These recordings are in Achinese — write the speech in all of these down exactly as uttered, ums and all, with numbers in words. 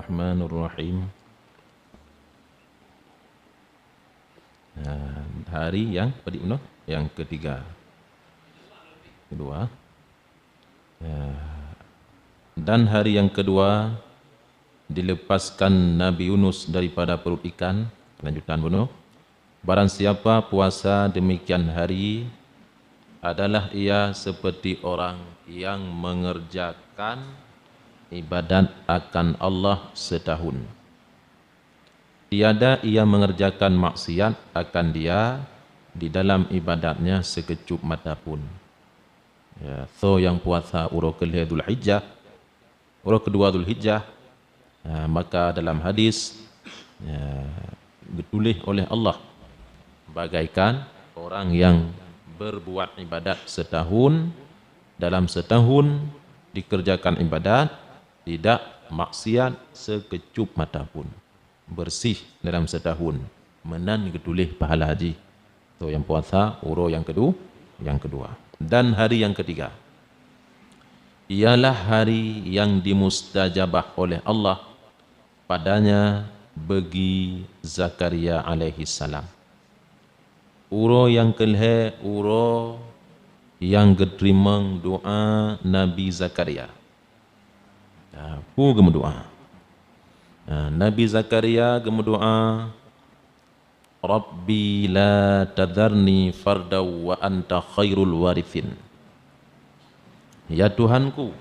Bismillahirrahmanirrahim. Nah, hari yang padi meunoe, yang ketiga. Kedua. Ya. Dan hari yang kedua dilepaskan Nabi Yunus daripada perut ikan. Lanjutan bunoe. Barang siapa puasa demikian hari, adalah ia seperti orang yang mengerjakan ibadat akan Allah setahun. Tiada ia mengerjakan maksiat akan Dia di dalam ibadatnya sekecup mata pun. Ya, so nyang puasa uroe keulhèe Zulhijjah, uroe keudua Zulhijjah, ya, maka dalam hadis, ya, geutuléh oleh Allah bagaikan orang yang berbuat ibadat setahun, dalam setahun dikerjakan ibadat, tidak maksiat sekecup mata pun. Bersih dalam setahun, meunan geutuléh pahala jih. So nyang puasa uroe nyang kedu-, nyang kedua. Dan hari yang ketiga, ialah hari yang dimustajabah oleh Allah padanya bagi Zakaria alaihi salam. Uroe nyang keulhèe uroe nyang geuteurimong doa Nabi Zakaria. Ya, peue geumeudoa? Ya, Nabi Zakaria geumeudoa, "Rabbi la tadharni fardaw wa anta khairul warithin." Ya Tuhanku,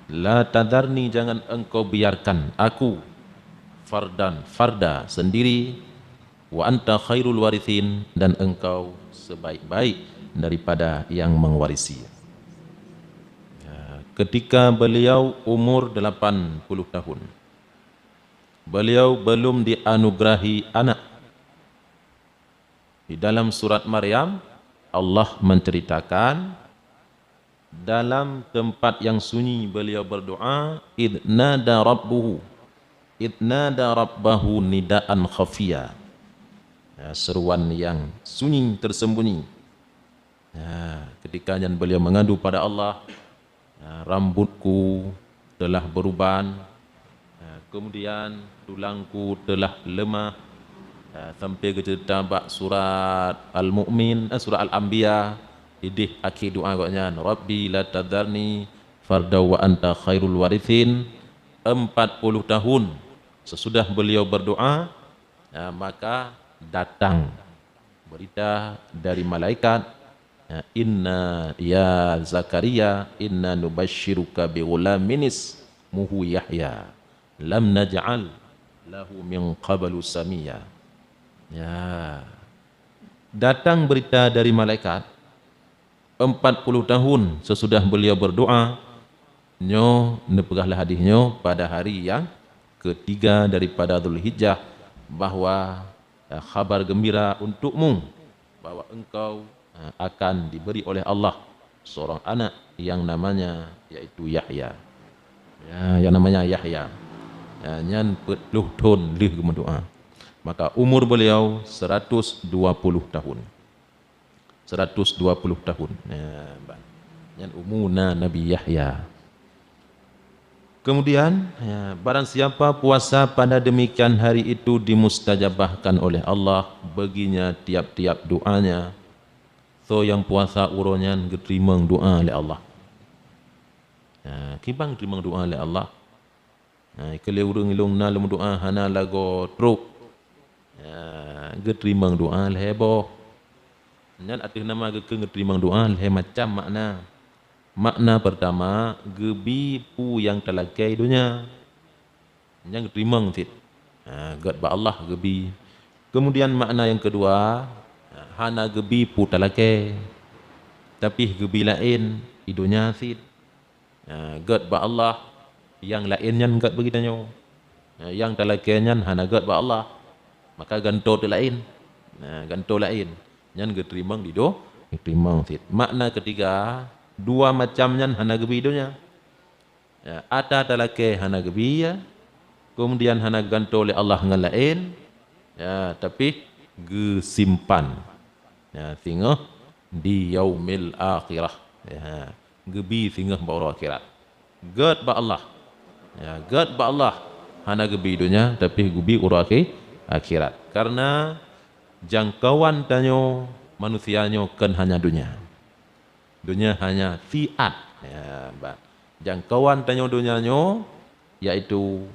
la tadharni, jangan Engkau biarkan aku, fardan, farda, sendiri, wa anta khairul warithin, dan Engkau sebaik-baik daripada yang mengwarisi. Ya, ketika beliau umur delapan puluh tahun, beliau belum dianugerahi anak. Di dalam surat Maryam, Allah menceritakan dalam tempat yang sunyi beliau berdoa, "Idnada rabbuhu, idnada rabbahu nidaan khafiya." Ya, seruan yang sunyi, tersembunyi. Ya, ketika nyan beliau mengadu pada Allah, "Ya, rambutku telah beruban, ya, kemudian tulangku telah lemah." Ya, sampai geuceurita bak surat Al-Mu'min, eh, surat Al-Anbiya, idéh akhé doa gobnyan, "Rabbi la tadharni fardaw wa anta khairul warithin." Empat puluh tahun sesudah beliau berdoa, ya, maka datang berita dari malaikat, ya, "Inna ya Zakaria, inna nubasyiruka bi ghulamin ismuhu Yahya, lam naj'al lahu min qablu samia." Ya. Datang berita dari malaikat, empat puluh tahun sesudah beliau berdoa, nyoe neupeugah lé hadis nyoe pada hari yang ketiga daripada Zulhijjah, bahwa, eh, khabar gembira untukmu, bahwa engkau, eh, akan diberi oleh Allah seorang anak yang namanya yaitu Yahya. Ya, yang namanya Yahya. Ya, nyan peuet ploh thon lheueh geumeudoa. Maka umur beliau seratus dua puluh tahun. Seratus dua puluh tahun. Ya, ban. Nyan umu na Nabi Yahya. Kemudian, ya, barang siapa puasa pada demikian hari itu dimustajabahkan oleh Allah baginya tiap-tiap doanya. So nyang puasa uroe nyan geuteurimong doa lé Allah. Ya, kiban geuteurimong doa lé Allah. Nah, keu lé ureuëng ilong na lom doa hana lagoe trok. Ya, geuteurimong doa lhée boh. Nyan ateueh nama geukheun geuteurimong doa lhée macam makna. Makna pertama, geubi peue nyang talakée donya. Nyan geuteurimong cit. Ha, gét bak Allah geubi. Kemudian makna nyang keudua, hana geubi peue talakée. Tapi geubi laén, i donya cit. Ha, gét bak Allah, nyang laén nyan gét bak geutanyoe. Ha, nyang talakée nyan hana gét bak Allah. Maka gantoe teuk laén. Ha, gantoe laén. Nyan geuteurimong di do-, geuteurimong cit. Makna keutiga, dua macam nyan hana geubi donya. Ya, atra talakée hana geubi, ya. Kemudian hana gantoe lé Allah ngon laén. Ya, tapi geusimpan. Ya, singoh di yaumil akhirah. Ya, geubi singoh bak uroe akhirat. Gét bak Allah. Ya, gét bak Allah hana geubi donya, tapi geubi uroe akhé-, akhirat. Karena jangkauan tanyoe manusia nyoe kon hanya donya. Donya hanya siat. Ya, ba-, jangkauan tanyoe donya nyoe, yaitu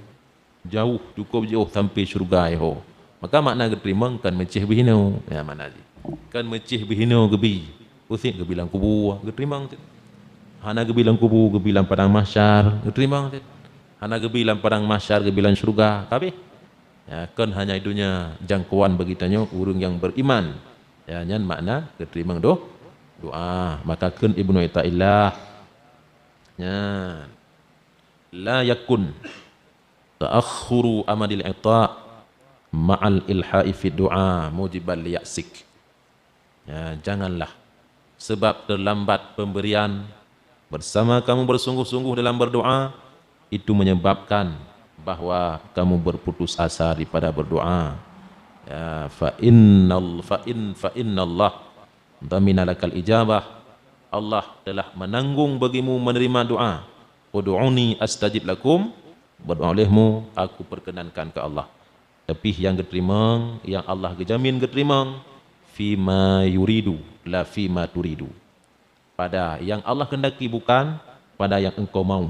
jauh, cukup jauh sampai syurga, iho. Maka makna geuteurimong kon meucéh beuhinoe. Ya, makna jih. Kon meucéh beuhinoe geubi. Usék geubi lam kubu, geuteurimong cit. Hana geubi lam kubu, geubi lam padang mahsyar, geuteurimong cit. Hana geubi lam padang mahsyar, geubi lam syurga, ka habéh. Ya, kon hanya donya jangkauan bagi tanyoe ureuëng nyang beriman. Ya, nyan makna geuteurimong doh-, doa. Maka kheun Ibnu Athaillah, nyan, "La yakun ta'akhkhuru amadil ita ma'al ilha'i fid du'a mujiban li ya'sik." Ya, janganlah sebab terlambat pemberian bersama kamu bersungguh-sungguh dalam berdoa, itu menyebabkan bahwa kamu berputus asa daripada berdoa. Ya, fa innal, fa in, fa innallah dhamina lakal ijabah. Allah telah menanggung bagimu menerima doa. "Ud'uni astajib lakum," berdoa olehmu, aku perkenankan ke Allah. Tapi nyang geuteurimong, nyang Allah geujamin geuteurimong, "fima yuridu, la fima turidu." Pada nyang Allah kehendaki, bukan pada nyang engkau mau.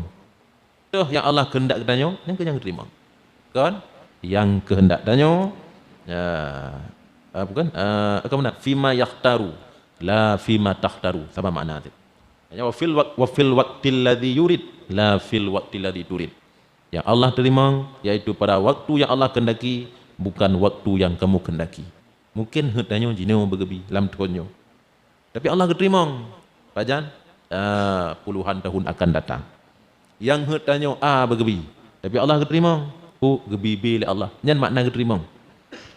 Toh nyang Allah kehendak geutanyoe, nyan keuh nyang geuteurimong. Kon? Nyang keuhendak tanyoe, ya, ah, bukan? Ah, apa makna? "Fima yakhtaru, la fima takhtaru." Sama makna tu. Hanya, "Wa fil waq-, wa fil waqtil ladzi yurid, la fil waqtil ladzi turid." Yang Allah teurimong, yaitu pada waktu yang Allah kehendaki, bukan waktu yang kamu kehendaki. Mungkin heuet tanyoe jinoe beugeubi lam thon nyoe. Tapi Allah geuteurimong. Pajan? Ah, puluhan tahun akan datang. Nyang heuet tanyoe A beugeubi. Tapi Allah geuteurimong. Pu geubi B lé Allah. Nyan makna geuteurimong.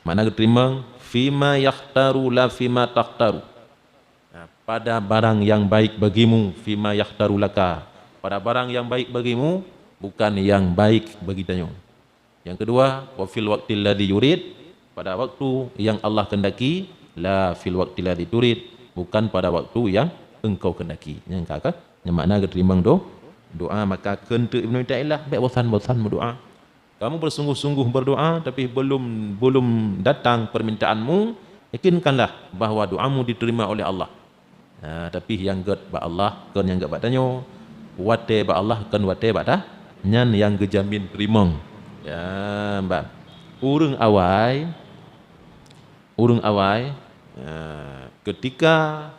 Makna geuteurimong, "Fima yakhtaru la fima takhtaru." Nah, pada barang yang baik bagimu, "fima yakhtaru laka." Pada barang yang baik bagimu, bukan yang baik bagi tanyoe. Yang kedua, "wa fil waqtil ladzi yurid," pada waktu yang Allah kehendaki, "la fil waqtil ladzi turid," bukan pada waktu yang engkau kehendaki. Nyang ka, ka? Nyang makna geuteurimong do-, doa, maka kheun teuk Ibnu Athaillah, "Bék bosan-bosan meudoa. Kamu bersungguh-sungguh berdoa, tapi belum, belum datang permintaanmu, yakinkanlah bahwa doamu diterima oleh Allah." Ha, tapi nyang gét bak Allah, kon nyang gét bak tanyoe. Watée bak Allah, kon watée bak ta-, nyan nyang geujamin teurimong. Ya, ban. Ureuëng awai, ureuëng awai, ya, keutika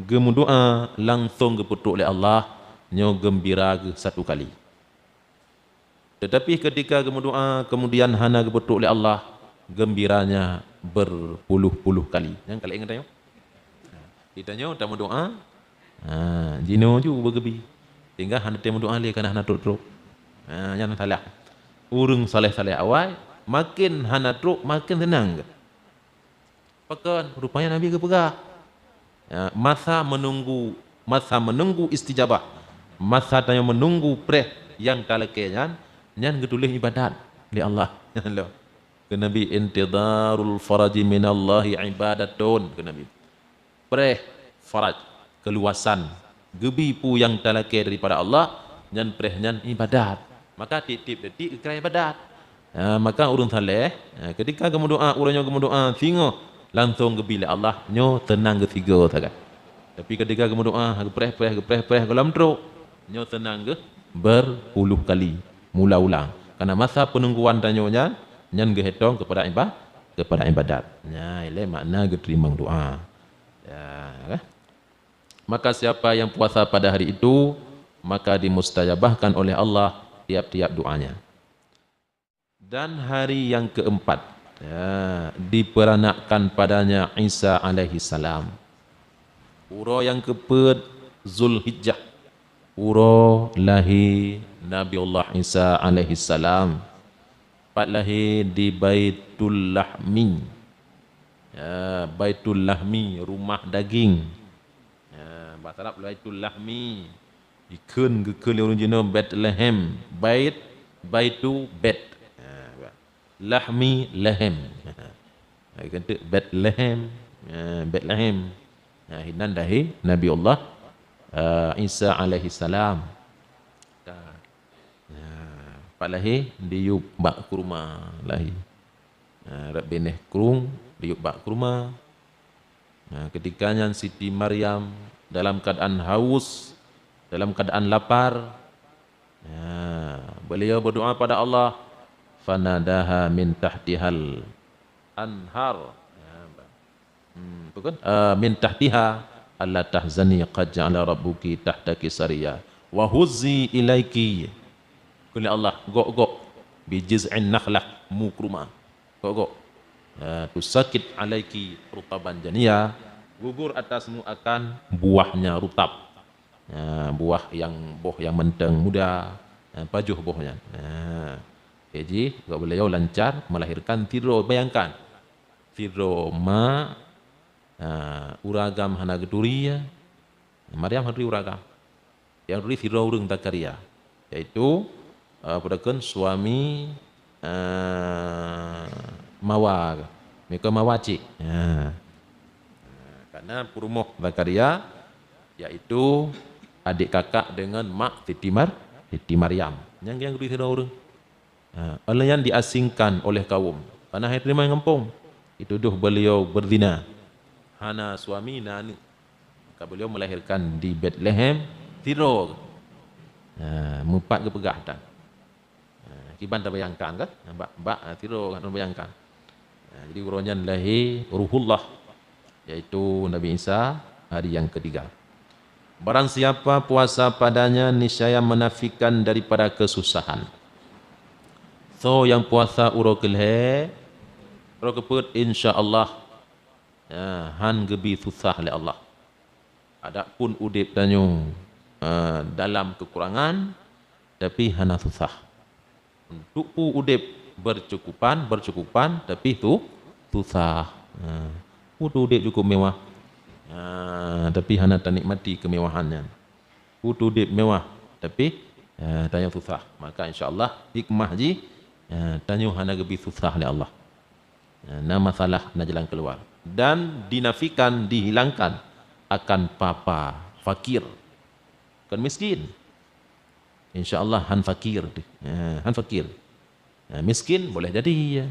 geumeudoa langsong geupeutrok lé Allah, nyoe geumbira geuh satu kali. Tetapi keutika geumeudoa kemudian hana geupeutrok lé Allah, geumbiranya beurpuluh-puluh kali. Nyang ka lheueh ingat tanyoe? Di tanyoe tameudoa, ha, jinoe ju beugeubi. Sehingga hana teurimong doa lé kana hana trok-trok. Ha, nyan salah. Ureuëng saleh-saleh awai, maken hana trok, maken seunang geuh. Pakon? Rupanya Nabi geupeugah, ya, masa menunggu, masa menunggu istijabah, masa tanyoe menunggu preh nyang talakée nyan, nyan geutuléh ibadat lé Allah. Kheun Nabi, "Intidharul faraji minallahi ibadatun," kheun Nabi. Preh faraj, keuluwasan, geubi peue nyang talakée daripada Allah, nyan preh nyan ibadat. Maka tieb-tieb detik geukira ibadat. Ha, maka ureuëng saleh, ha, keutika geumeudoa, ureuëng nyoe geumeudoa singoh, langsong geubi lé Allah, nyoe seunang geuh sigoe sagai. Tapi keutika geumeudoa, geupreh-preh, geupreh-preh, gohlom trok, nyoe seunang geuh beurpuluh kali, mula ulang. Karena masa peunungguan tanyoe nyan, nyan geuhitong keupada iba-, keupada ibadat. Nyan ilée makna geuteurimong doa. Ya, kan? Maka siapa yang puasa pada hari itu, maka dimustajabahkan oleh Allah tiap-tiap doanya. Dan hari yang keempat, ya, diperanakkan padanya Isa alaihi salam. Uroe nyang keupeuet Zulhijjah, uroe lahé Nabiullah Isa alaihi salam. Pat lahé di Baitul Lahmi. Ya, Baitul Lahmi, rumah daging. Ya, bahasa Arab Baitul Lahmi. Dikheun, geukheun lé ureuëng jinoe Betlehem. Bait, Baitu, Bet. Ya, Lahmi, Lehem. Ya, kheun teuk Betlehem. Ya, Betlehem. Ya, hinan lahé Nabiullah, eh, Isa alaihi salam. Ka. Ya. Pat lahé? Diyueb bak keuruma lahé. Ha, rot binéh krueng, diyueb bak keuruma. Ha, ketika nyan Siti Maryam dalam keadaan haus, dalam keadaan lapar. Ha, beliau berdoa pada Allah, "Fanadaha min tahtihal anhar." Ha, hmm, apa kan? Ah, "Min tahtiha, alla tahzani, qad ja'ala rabbuki tahtaki sariyya. Wa huzzi ilaiki." Kheun lé Allah, "Gok-gok, bi jiz'in nakhlah, mu keuruma. Gok-gok. Ah, tusakit alaiki rutaban janiyya, gugur atasmu akan buahnya rutab." Ah, buah yang, boh yang mantong muda, ah, pajoh boh nyan. Ah, jadi, gok beliau lancar melahirkan sidroe. Bayangkan, sidroe ma, ah, ureueng agam hana geuturi, ya. Maryam hana turi ureueng agam. Yang turi sidroe ureueng, Zakaria, yaitu, eh, peue dikheun, suami, eh, Mawa, meukeue Mawa cit. Ha. Karena peurumoh Zakaria, yaitu adik kakak dengan mak Siti Mar-, Siti Maryam. Nyang, nyang turi sidroe ureueng. Ha, oleh nyan diasingkan oleh kaum, karena hai teurimong gampông, dituduh beliau berzina. Hana suami, na aneuk. Maka beliau melahirkan di Betlehem sidroe. Ha, meupat geupeugah tan. Ha, kiban tabayangkan kan? Bak, bak, ha, sidroe kan tabayangkan. Ha, jadi uroe nyan lahé Ruhullah, yaitu Nabi Isa hari yang ketiga. Barang siapa puasa padanya, niscaya menafikan daripada kesusahan. Soe nyang puasa uroe keulhèe, uroe keupeuet, insya Allah, ya, han geubi susah lé Allah. Adapun udép tanyoe, eh, dalam kekurangan, tapi hana susah. Untuk peue udép bercukupan, bercukupan, tapi tu susah. Ha. Peue tu udép cukup mewah. Ha, tapi hana tanikmati kemewahan nyan. Peue tu udép mewah, tapi, ha, tanyoe susah. Maka insya Allah hikmah jih, ha, tanyoe hana geubi susah lé Allah. Ha, na masalah, na jalan keluar. Dan dinafikan, dihilangkan akan papa fakir. Kon miskin. Insya Allah han fakir deh. Ha, han fakir. Ha, miskin boleh jadi, ya.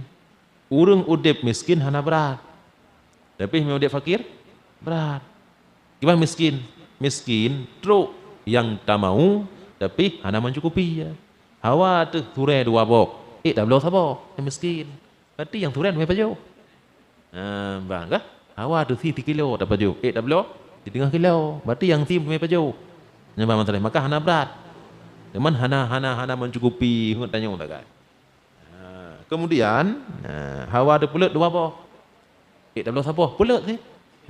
Ureueng udép miskin hana brat. Tapi meu udép fakir, brat. Kiban miskin? Miskin trok nyang tamau, tapi hana mencukupi, ya. Hawa teuh surée dua boh, ék tabloe saboh, nyan miskin. Berarti nyang surée meupajoh. Ha, bang, kah? Hawa teuh sie sikilo tapajoh, ék tabloe siteungoh kilo. Berarti nyang sie meupajoh. Nyan bang masalah, maka hana brat. Cuman hana, hana, hana mencukupi, heuet tanyoe tagai. Ha, kemudian, ha, hawa teuh peuleut dua boh. Ék tabloe saboh, peuleut sie.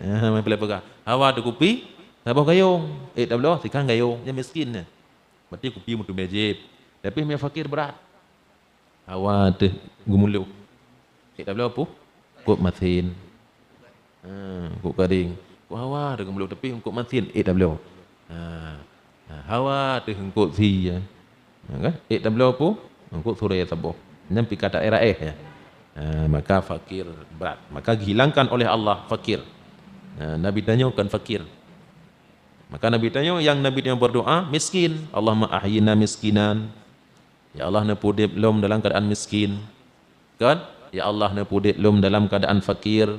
Ha, main peuleuet peugah. Hawa teuh kupi, saboh gayong. Ék tabloe sikang gayong, nyan miskin nyan. Berarti kupi meuteumé jieb. Tapi meu fakir brat. Hawa teuh geumuloh. Ék tabloe peue? Eungkôt masin. Ha, eungkôt karing. Eungkôt hawa teuh geumuloh, tapi eungkôt masin ék tabloe. Ha. Ha, hawa teuh eungkôt sie, ya. Ha, kan? Ék tabloe peue? Eungkôt surée saboh. Nyan pih ka taéh-éh, ya. Ha, maka fakir brat. Maka dihilangkan oleh Allah fakir. Ha, Nabi tanyoe kon fakir. Maka Nabi tanyoe, nyang Nabi tanyoe berdoa miskin. "Allahumma ahyina miskinan." Ya Allah, neupeuudép lom dalam keadaan miskin. Kan? Ya Allah, neupeuudép lom dalam keadaan fakir.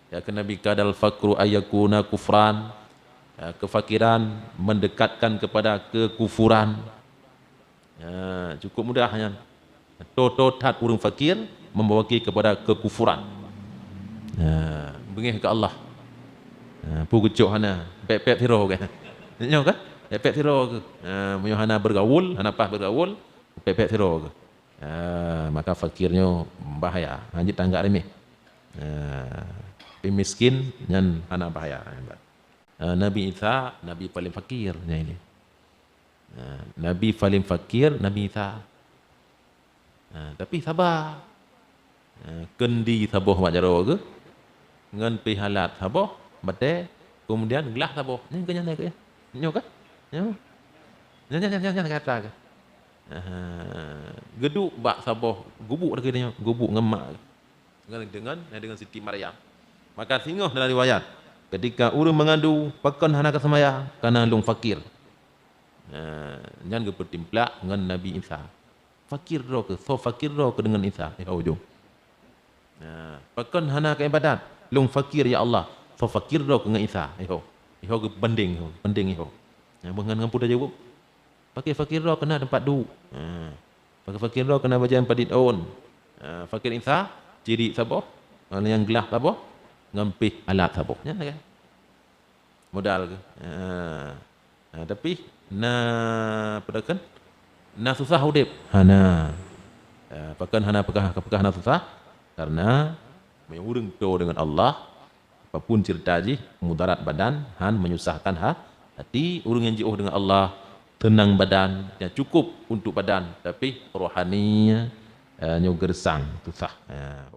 Ya, kheun Nabi, "Kadal fakru ayyakuna kufran." Ya, kefakiran mendekatkan kepada kekufuran. Ya, cukup mudah nyan. Toe-toe that ureueng fakir membawa kepada kekufuran. Ya, beungéh keu Allah. Ya, peue geucok hana, pép-pép sidroe keu. Nyoe kan? Pép-pép sidroe keu. Ya, meunyoe hana bergaul, hana paih bergaul, pép-pép sidroe keu. Ha, maka fakir nyoe bahaya. Ha, jeuet tanggap remeh. Ha, tapi miskin nyan hana bahaya. Ha, Nabi Isa, Nabi paling fakir nyan ini. Ha, Nabi paling fakir, Nabi Isa. Ha, tapi saba. Ha, keundi saboh bak jaroe geuh, ngon pih halat saboh, batée, kemudian glah saboh. Nyan keuh nyan keuh. Nyoe kah? Nyoe. Nyan, nyan, nyan, nyan, nyan kata keuh. Aha. Geuduek bak saboh gubuk lagée nyoe, gubuk ngon mak. Dengan, dengan, dengan Siti Maryam. Maka singoh dalam riwayat, ketika ureuëng mengadu, "Pakon hana ka seumayang?" "Kana lôn fakir." Nah, nyan geupeutimplak ngon Nabi Isa. Fakir droe keuh, soe fakir droe keuh deungon Isa, iho ujong. Nah, pakon hana keu ibadat? Lôn fakir ya Allah, soe fakir droe keuh ngon Isa, iho. Iho geubandeng, iho, bandeng iho. Nah, ngon, ngon peue tajaweueb? Fakir-fakir droe keuh na teumpat duek. Nah, fakir-fakir droe keuh na bajèe padit ôn. Nah, fakir Isa, cirik saboh, ngon nyang glah saboh, ngon pih alat saboh. Nyan kan? Modal keuh. Ha. Ha, tapi na, peue kheun? Na susah udeb? Hana. Ha, pakon hana peugah, peugah na susah? Karena meunyoe ureueng toe deungon Allah, apapun cerita jih, mudarat badan, han menyusahkan ha-, hati. Ureueng nyang jiôh deungon Allah, teunang badan, nyang cukup untuk badan, tapi rohani, eh, nyoe geureusang, susah. Ha.